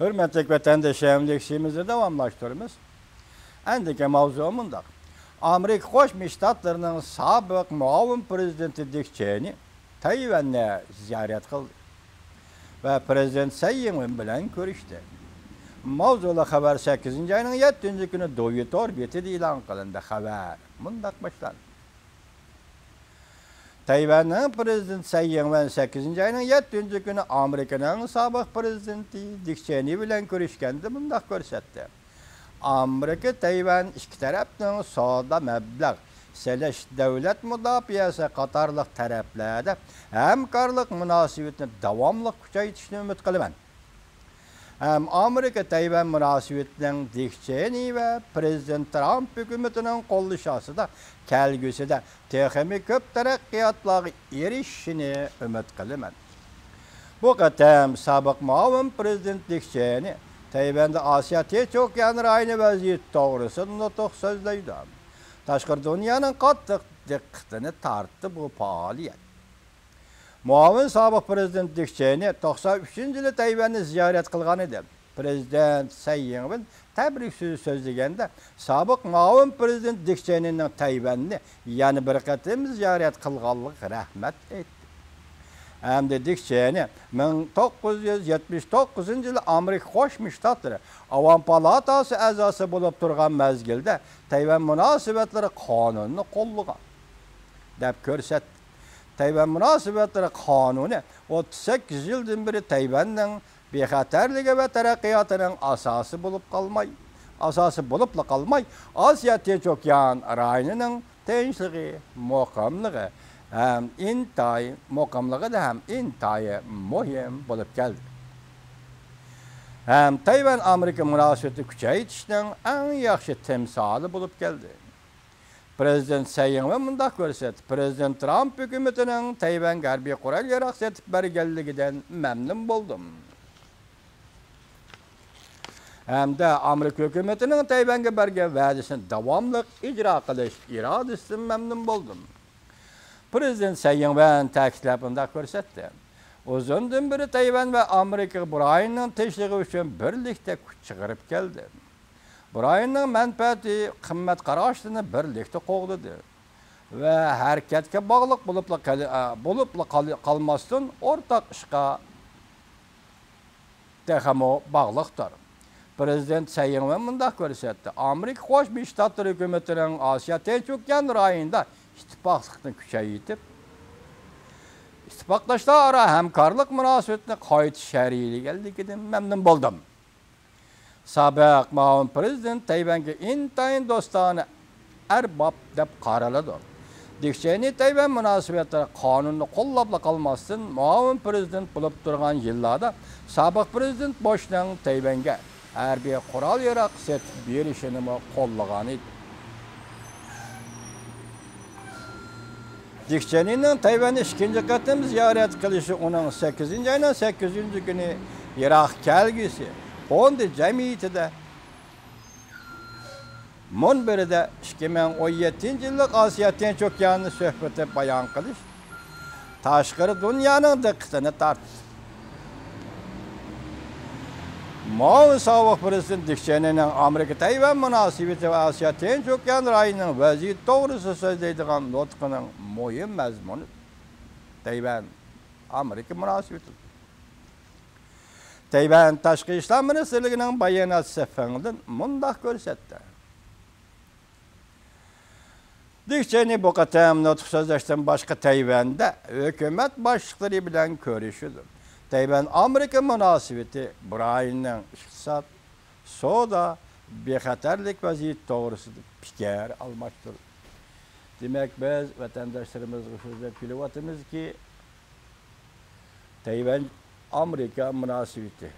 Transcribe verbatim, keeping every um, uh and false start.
ھۆرمەتلىك ۋەتەندىشىم، لېكسىيىمىزنى داۋاملاشتۇرىمىز. ئەندىكى ماۋزۇ مۇنداق. ئامېرىكا قوشما شتاتلىرىنىڭ سابىق مۇئاۋىن پرېزىدېنتى دىك چېنى تەيۋەننى زىيارەت قىلدى ۋە پرېزىدېنت سەي يىڭۋېن بىلەن كۆرۈشتى. ماۋزۇلۇق خەۋەر سەككىزىنچى ئاينىڭ يەتتىنچى كۈنى دوۋيۇ تور بېتىدە ئېلان قىلىندى. خەۋەر مۇنداق باشلاندى. تەيۋەننىڭ پرېزىدېنتى سەي يىڭۋېن سەككىزىنچى ئاينىڭ يەتتىنچى كۈنى ئامېرىكىنىڭ سابىق پرېزىدېنتى دىك چېنى بىلەن كۆرۈشكەندە مۇنداق كۆرسەتتى. ئامېرىكا تەيۋەن ئىككى تەرەپنىڭ سودا، مەبلەغ سېلىش، دۆلەت مۇداپىئەسى قاتارلىق تەرەپلەردە ھەمكارلىق مۇناسىۋىتىنى داۋاملىق كۈچەيتىشنى ئۈمىد قىلىمەن. ھەم ئامېرىكا تەيۋەن مۇناسىۋىتىنىڭ دىك چېنى ۋە پرېزىدېنت ترامپ ھۆكۈمىتىنىڭ قوللىشى ئاستىدا كەلگۈسىدە تېخىمۇ كۆپ تەرەققىياتلارغا ئېرىشىشىنى ئۈمىد قىلىمەن. بۇ قېتىم سابىق مۇئاۋىن پرېزىدېنت دىك چېنى تەيۋەندە ئاسىيا تىنچ ئوكيان رايونى ۋەزىيىتى توغرىسىدا نۇتۇق سۆزلەيدۇ. تاشقىرى دۇنيانىڭ قاتتىق دىققىتىنى تارتتى بۇ پائالىيەت. مۇئاۋىن سابىق پرېزىدېنت دىك چېنى توقسان ئۈچىنچى يىلى تەيۋەننى زىيارەت قىلغان ئىدى. پرېزىدېنت سەي يىڭۋېن تەبرىك سۆزى سۆزلىگەندە، سابىق مۇئاۋىن پرېزىدېنت دىك چېنىنىڭ تەيۋەننى يەنە بىر قېتىم زىيارەت قىلغانلىقىغا رەھمەت ئېيتتى. ھەمدە دىك چېنى مىڭ توققۇز يۈز يەتمىش توققۇزىنچى يىلى ئامېرىكا قوشما شتاتلىرى ئاۋام پالاتاسى ئەزاسى بولۇپ تۇرغان مەزگىلدە تەيۋەن مۇناسىۋەتلىرى قانۇنىنى قوللىغان، دەپ كۆرسەتتى. تەيۋەن مۇناسىۋەتلىرى قانۇنى ئوتتۇز سەككىز يىلدىن بېرى تەيۋەننىڭ بىخەتەرلىكى ۋە تەرەققىياتىنىڭ ئاساسى بولۇپ قالماي، ئاساسى بولۇپلا قالماي، ئاسىيا تىنچ ئوكيان رايونىنىڭ تىنچلىقى، مۇقىملىقى ھەم ئىنتايىن، مۇقىملىقىدا ھەم ئىنتايىن مۇھىم بولۇپ كەلدى. ھەم تەيۋەن ئامېرىكا مۇناسىۋىتىنى كۈچەيتىشنىڭ ئەڭ ياخشى تىمسالى بولۇپ كەلدى. پرېزىدېنت سەي يىڭۋېن مۇنداق كۆرسەتتى، پرېزىدېنت ترامپ ھۆكۈمىتىنىڭ تەيۋەنگە ھەربىي قورال ياراغ سېتىپ بەرگەنلىكىدىن مەمنۇن بولدۇم. ھەمدە ئامېرىكا ھۆكۈمىتىنىڭ تەيۋەنگە بەرگەن ۋەدىسىنى داۋاملىق ئىجرا قىلىش ئىرادىسىدىن مەمنۇن بولدۇم. پرېزىدېنت سەي يىڭۋېن تەكىتلەپ مۇنداق كۆرسەتتى، ئۇزۇندىن بېرى تەيۋەن ۋە ئامېرىكا بۇ رايوننىڭ تىنچلىقى ئۈچۈن بىرلىكتە كۈچ چىقىرىپ كەلدى. بۇ رايوننىڭ مەنپەئەتى، قىممەت قاراشلىرىنى بىرلىكتە قوغدىدى ۋە ھەرىكەتكە باغلىق بولۇپلا قېلى-، ئە، بولۇپلا قال-، قالماستىن، ئورتاق ئىشقا تېخىمۇ باغلىقتۇر. پرېزىدېنت سەي يىڭۋېن مۇنداق كۆرسەتتى، ئامېرىكا قوشما شتاتلىرى ھۆكۈمىتىنىڭ ئاسىيا تىنچ ئوكيان رايونىدا ئىتتىپاقلىقنى كۈچەيتىپ، ئىتتىپاقداشلار ئارا ھەمكارلىق مۇناسىۋىتىنى قايتا شەرھلىگەنلىكىدىن مەمنۇن بولدۇم. سابىق مۇئاۋىن پرېزىدېنت تەيۋەنگە ئىنتايىن دوستانە ئەرباب دەپ قارىلىدۇ. دىك چېنى تەيۋەن مۇناسىۋەتلىرى قانۇنىنى قوللاپلا قالماستىن، مۇئاۋىن پرېزىدېنت بولۇپ تۇرغان يىللاردا سابىق پرېزىدېنت بۇشنىڭ تەيۋەنگە ھەربىي قورال-ياراغ سېتىپ بېرىشىنىمۇ قوللىغان ئىدى. دىك چېنىنىڭ تەيۋەننى ئىككىنچى قېتىم زىيارەت قىلىشى ئۇنىڭ سەككىزىنچى ئاينىڭ سەككىزىنچى كۈنى يىراق كەلگۈسى فوندى جەمئىيىتىدە مۇنبىرىدە ئىككى مىڭ ئون يەتتىنچى يىللىق ئاسىيا تىنچ ئوكيانى سۆھبىتى بايان قىلىش تاشقىرى دۇنيانىڭ دىققىتىنى تارتتى. ماۋۇ سابىق پرېزىدېنت دىك چېنىنىڭ ئامېرىكا تەيۋەن مۇناسىۋىتى ۋە ئاسىيا تىنچ ئوكيان رايونىنىڭ ۋەزىيىتى توغرىسىدا سۆزلەيدىغان نۇتقىنىڭ مۇھىم مەزمۇنى تەيۋەن ئامېرىكا مۇناسىۋىتى. تەيۋەن تاشقى ئىشلار مىنىستىرلىكىنىڭ باياناتچىسى فېڭ لىن مۇنداق كۆرسەتتى. دىك چېنى بۇ قېتىم نۇتۇق سۆزلەشتىن باشقا تەيۋەندە ھۆكۈمەت باشلىقلىرى بىلەن كۆرۈشىدۇ. تەيۋەن ئامېرىكا مۇناسىۋىتى، بۇ رايوننىڭ ئىقتىساد، سودا، بىخەتەرلىك ۋەزىيىتى توغرىسىدا پىكىر ئالماشتۇردى. دېمەك، بىز ۋەتەنداشلىرىمىزغا سۆزلەپ كېلىۋاتىمىزكى، تەيۋەن ئامېرىكا مۇناسىۋىتى،